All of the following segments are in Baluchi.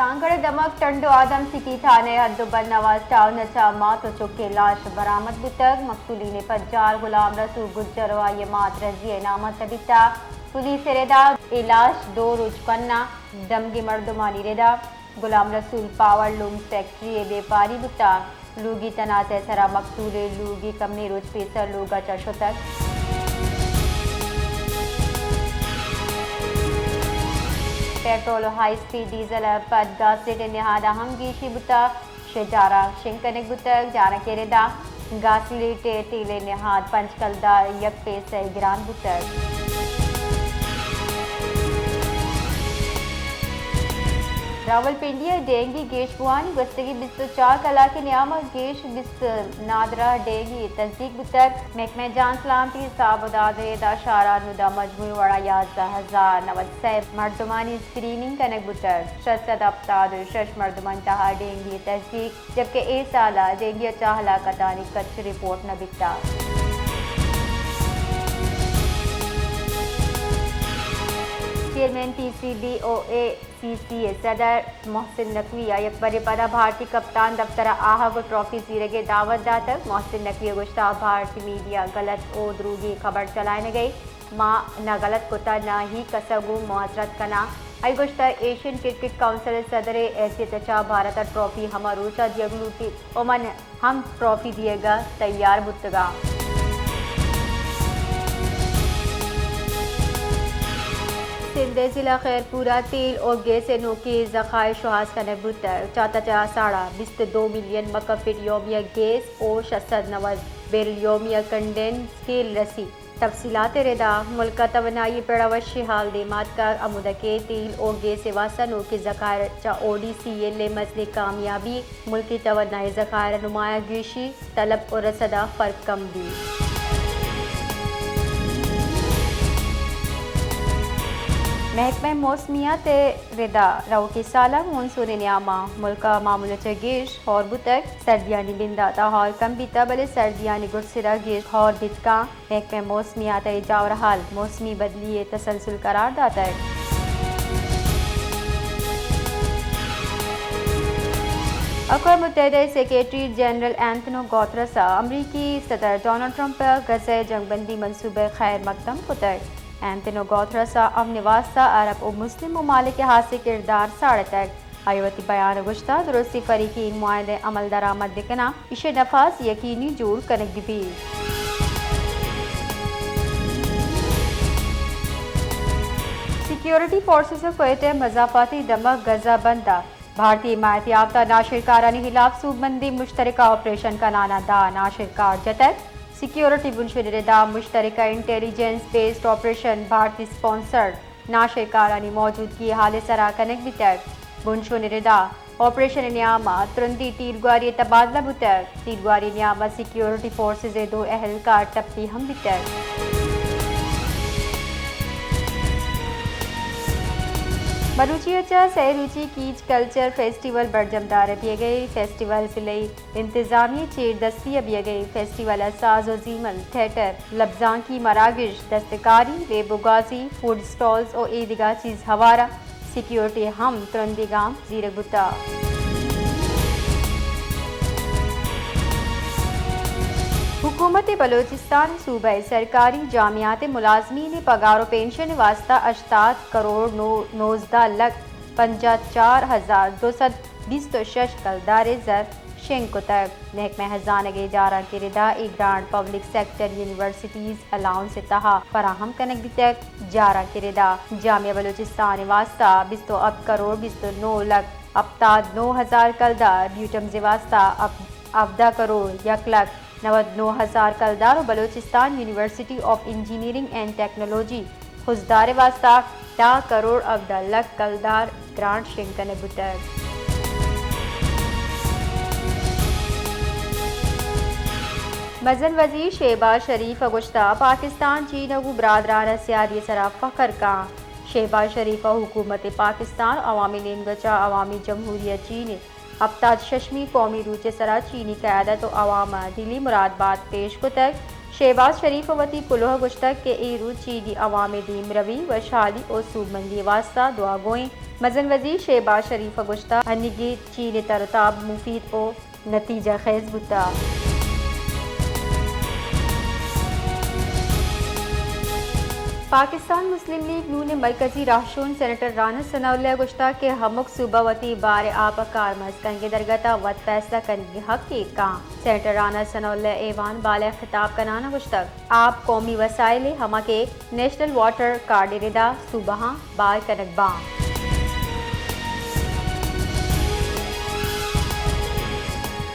تانگڑ ءِ دمگ ٹنڈو آدم سٹی تھانہ ءِ حد ءُ بند ءَ واس ٹاؤن ءَ چہ مات ءُ چک ءِ لاش برآمد بوتگ۔ مقتولین ءِ پجار غلام رسول گجر ءُ آئی ءِ مات رضیہ ءِ نام ءَ تبیتگ۔ پولیس ءِ ردا اے لاش دو روچ کناں دمگی مردمانی ردا غلام رسول پاور لوم فیکٹری ءِ بیپاری بوتگ۔ لوگی تنازعہ ءِ سرا مقتول ءِ لوگی کمیں روچ پیسر لوگ ءَ چہ شتگ۔ پیٹرول ءُ ہائی اسپیڈ ڈیزل ءَ پد گاسلیٹ ءِ نہاد ءَ ہم گیشی بوتگ، شہ جارا شنگ کنگ بوتگ۔ جارا کہ ردا گاسلیٹ ءِ تیل ءِ نہاد پنچ کلدار یک پیسہ ءَ گران بوتگ۔ راولپنڈی ءَ ڈینگی گیش بوانی گوستگی بیست ءُ چار کلاک ءِ نیام ءَ گیش بیست نادراہ ڈینگی تصدیق بوتگ۔ محکمہ جان سلامتی حساب ءُ داد ءِ ردا شہرانود ءَ مجموعی وڑا یازدہ ہزار نود سئے مردمانی اسکریننگ کنگ بوتگ۔ شش سد ہپتاد ءُ شش مردمانی تہا ڈینگی تصدیق، جبکہ اے سال ءَ ڈینگی ءَ چہ ہلاکتانی کچ رپورٹ نہ بیتگ۔ چیئرمین پی سی بی ءُ اے سی سی ءِ صدر محسن نقوی ءَ یک برے پدا بھارتی کپتان دفتر ءَ آہگ ءُ ٹرافی زیرگ ءِ دعوت داتگ۔ محسن نقوی ءَ گوشتگ، بھارتی میڈیا غلط ءُ دروگیں خبر چلائینگ ءَ، ما نہ غلط کتگ، نہ ہی کس ءَ گوں معذرت کناں۔ آئی ءَ گوشتگ، ایشین کرکٹ کونسل ءِ صدر ءِ حیثیت ءَ چہ بھارت ءَ ٹرافی ہما روچ ءَ دیگ لوٹیت ءُ من ہم ٹرافی دیگ ءَ تیار بوتگاں۔ سندھ ءِ ضلع خیرپور ءَ تیل ءُ گیس ءِ نوکیں ذخائر شوہاز کنگ بوتگ۔ چہ تچا ساڑا بیست ءُ دو ملین مکہ فٹ یومیہ گیس ءُ شش سد نود بیرل یومیہ کنڈینسڈ تیل رسیت۔ تفصیلات ءِ ردا ملک ءِ توانائی ءِ پڑ ءَ وشیں ہال دیم ءَ آتکگ، ہمودا کہ تیل ءُ گیس ءِ واستہ نوکیں ذخائر چہ او ڈی سی ایل ءِ مزنیں کامیابی، ملکی توانائی ءِ ذخائر ءِ نمایاں گیشی، طلب ءُ رسد ءَ فرق کم بیت۔ محکمہ موسمیات ءِ ردا رؤکیں سال ءَ مونسون ءِ نیام ءَ ملک ءَ معمول ءَ چہ گیش ہور بوتگ، سردیانی بندات ءَ ہور کم بیتگ، بلے سردیانی گڈسر ءَ گیش ہور بیت کنت۔ محکمہ موسمیات ءَ اے جاور حال موسمی بدلی ءِ تسلسل قرار داتگ۔ اقوام متحدہ ءِ سیکرٹری جنرل اینتونیو گوترس ءَ امریکی صدر ڈونلڈ ٹرمپ ءِ غزہ ءِ جنگ بندی منصوبہ ءِ خیر مقدم کتگ۔ اینتونیو گوترس ءَ امن ءِ واستہ عرب ءُ مسلم ممالک ءِ ہاسیں کردار ساڑتگ۔ آئی ءَ وتی بیان ءَ گوشتگ، درستیں فریقی معاہدہ ءِ عمل درآمد بہ کناں، ایشی ءِ نفاذ یقینی جوڑ کنگ بہ بیت۔ سیکیورٹی فورسز ءِ کوئٹہ ءِ مضافاتی دمگ غزہ بند ءَ بھارتی حمایت یافتہ ناشرکارانی ہلاپ سوبمندیں مشترکہ آپریشن کنان ءَ داں ناشرکار جتگ۔ سیکیورٹی بنشون ءِ ردا مشترکہ انٹیلیجنس بیسڈ آپریشن بھارتی سپانسرڈ ناشرکارانی موجودگی ءِ حال ءِ سرا کنگ بیتگ۔ بنشون ءِ ردا آپریشن ءِ نیام ءَ ترندیں تیرگواری ءِ تبادلہ بوتگ۔ تیرگواری ءِ نیام ءَ سیکیورٹی فورسز ءِ دو اہلکار ٹپی ہم بیتگ۔ بلوچی ءَ چہ سئے روچی کیچ کلچر فیسٹیول برجم دارگ بیگ ءَ۔ فیسٹیول ضلعی انتظامیہ ءِ چیر دستی ءَ بیگ ءَ۔ فیسٹیول ءَ ساز ءُ زیمل، تھیٹر، لبزانکی مراگش، دستکاری، لیب ءُ گوازی، فوڈ اسٹالز ءُ اے دگہ چیز ہوار ءَ سیکیورٹی ءِ ہم ترندیں گام زیرگ بوتگ۔ حکومت بلوچستان ءَ صوبہ ءِ سرکاری جامعات ءِ ملازمین ءِ پگار ءُ پنشن ءِ واستہ ہشتاد کروڑ نو-، نوزدہ لکھ پنجاہ چار ہزار دو سد بیست ءُ شش کلدار ءِ زر شنگ کتگ۔ محکمہ ہزانگ ءِ جارانک ءِ ردا اے grant public sector universities allowance ءِ تہا فراہم کنگ بیتگ۔ جارانک ءِ ردا جامعہ بلوچستان ءِ واستہ بیست ءُ ہپت کروڑ بیست ءُ نو لکھ ہپتاد نو ہزار کلدار، بیوٹمز ءِ واستہ ہپ-، ہبدہ کروڑ یک لکھ نود نو ہزار کلدار ءُ Balochistan university of engineering and technology Khuzdar ءِ واستہ دہ کروڑ ہبدہ لکھ کلدار گرانٹ شنگ کنگ بوتگ۔ مزن وزیر شہباز شریف ءَ گوشتگ، پاکستان چین ءَ گوں برادرانہ سیادی ءِ سرا فخر کنت۔ شہباز شریف ءَ حکومت پاکستان ءُ عوامی نیمگ ءَ چہ عوامی جمہوریہ چین ءِ ہپتاد ششمی قومی روچ ءِ سرا چینی قیادت ءُ عوام ءَ دلی مراد بات پیش کتگ۔ شہباز شریف ءَ وتی کلوہ ءَ گوشتگ کہ اے روچ چینی عوام ءِ دیمروی، وشحالی ءُ سوبمندی ءِ واستہ دعا گوئیں۔ مزن وزیر شہباز شریف ءَ گوشتگ، انیگیں چین ءِ تر ءُ تاب مفید ءُ نتیجہ خیز بوتگ۔ پاکستان مسلم لیگ نون ءِ مرکزی راہشون سینیٹر رانا ثناء اللہ ءَ گوشتگ کہ ہمک صوبہ وتی بار ءِ آپ ءِ کارمرز کنگ ءِ درگت ءَ وت فیصلہ کنگ ءِ حق ءَ ایر کن۔ سینیٹر رانا ثناء اللہ ءَ ایوان بال ءَ خطاب کنان ءَ گوشتگ، آپ قومی وسائل ءِ ہما کہ نیشنل واٹر کارڈ ءِ ردا صوبہاں بار کنگ باں۔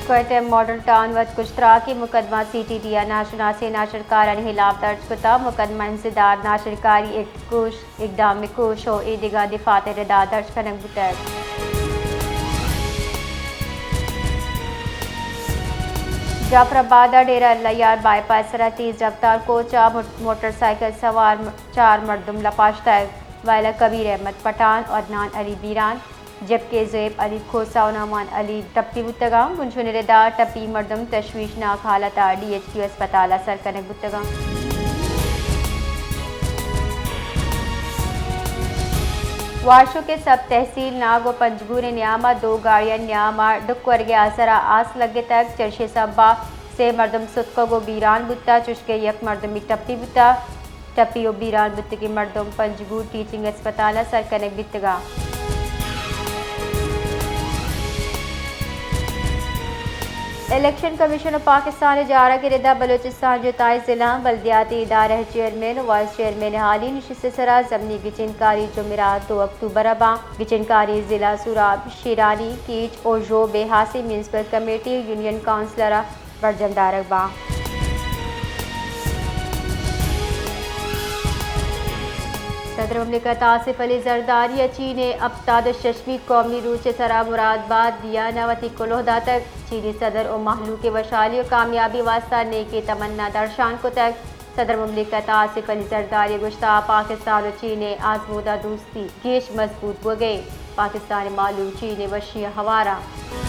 کوئٹہ ماڈل ٹاؤن وت کشتراکی مقدمہ، سی ٹی ڈی ءَ ناشناسیں ناشرکارانی ہلاپ درج کتگ۔ مقدمہ انسداد ناشرکاری ایکٹ کوش اقدام کوش ءُ اے دگہ دفعات ءِ ردا درج کنگ بوتگ۔ جعفر آباد ءَ ڈیرہ اللہ یار بائی پاس ءَ را تیز رفتار کوچ ءَ موٹ-، موٹر سائیکل سوار م-، چار مردم لپاشتگ۔ ویلا کبیر احمد پٹھان، عدنان علی بیران، جبکہ زیب علی کھوسہ ءُ نعمان علی ٹپی بوتگ اَنت۔ بنشون ءِ ردا ٹپی مردم تشویشناک حالت ءَ ڈی ایچ کیو اسپتال ءَ سر کنگ بوتگ اَنت۔ واشوک ءِ سب تحصیل ناگ ءُ پنجگور ءِ نیام ءَ دو گاڑیانی نیام ءَ ڈک ورگ ءِ آسر ءَ آس لگتگ۔ چرشی ءِ سبب ءَ سے مردم ستکگ ءُ بیران بوتگ، چوشکہ یک مردمے ٹپی بوتگ۔ ٹپی ءُ بیران بوتگیں مردم پنجگور ٹیچنگ اسپتال ءَ سر کنگ بیتگ اَنت۔ الیکشن کمیشن ءَ پاکستان ءِ جارگ ءِ ردا بلوچستان ءِ جتائیں ضلعاں بلدیاتی ادارہ ءِ چیئرمین ءُ وائس چیئرمین ءِ حالی نشست ءِ سرا ضمنی گچینکاری جمعرات دو اکتوبر ءَ باں۔ گچینکاری ضلع سوراب، شیرانی، کیچ ءُ ژوب ءِ ہاسیں میونسپل کمیٹی ءُ یونین کونسلر ءَ برجم دارگ باں۔ صدر مملکت آصف علی زرداری ءَ چین ءِ ہپتاد ءُ ششمی قومی روچ ءِ سرا مراد بات دیان ءَ وتی کلوہ داتگ۔ چینی صدر ءَ مہلوک ءِ وشحالی ءُ کامیابی ءِ واستہ نیکیں تمنا درشان کتگ۔ صدر مملکت آصف علی زرداری ءَ گوشتگ، پاکستان ءُ چین ءِ آزمودہ دوستی گیش مضبوط بوگ ءَ، پاکستان ءِ مہلوک چین ءِ وشی ءَ ہوار اَنت۔